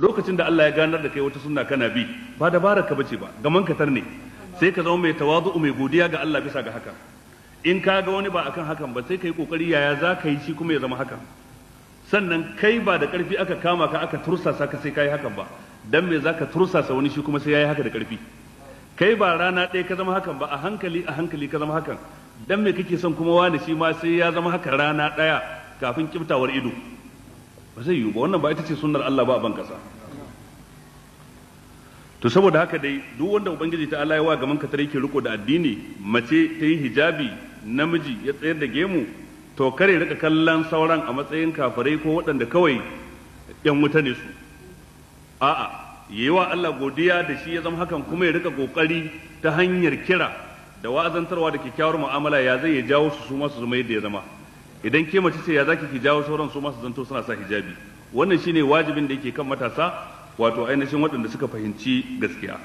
Lokacin da Allah ya ganar da kai wata sunna kana bi, ba dabarar ka bace ba, gaman ka ne. Sai ka zama mai tawazu, mai godiya ga Allah bisa ga haka. In ka ga wani ba akan hakan ba, sai ka yi kokari yaya za ka yi shi kuma ya zama hakan. Sannan kai ba da karfi aka kama ka aka tursasa ka sai ka yi hakan ba, dan me za ka tursasa wani shi kuma sai ya yi haka da karfi? Kai ba rana ɗaya ka zama hakan ba, a hankali a hankali ka zama hakan. Dan me kake son kuma wani shi ma sai ya zama haka rana ɗaya kafin kiftawar ido? Ba zai yiwu ba. Wannan ba ita ce sunnar Allah ba a ban kasa. To saboda haka dai, duk wanda Ubangiji ta Allah ya wa gaman katar yake riko da addini, mace ta yi hijabi, namiji ya tsayar da gemu, to kare rika kallon sauran a matsayin kafirai ko waɗanda kawai yan wuta ne su. A'a, yi wa Allah godiya da shi ya zama hakan, kuma ya rika kokari ta hanyar kira da wa'azantarwa da kyakkyawar mu'amala ya zai ya jawo su su ma su zama yadda ya zama. Idan ke mace ce, ya zaki ki jawo sauran su ma su zanto suna sa hijabi? Wannan shine wajibin da yake kan matasa, wato ainihin waɗanda suka fahimci gaskiya.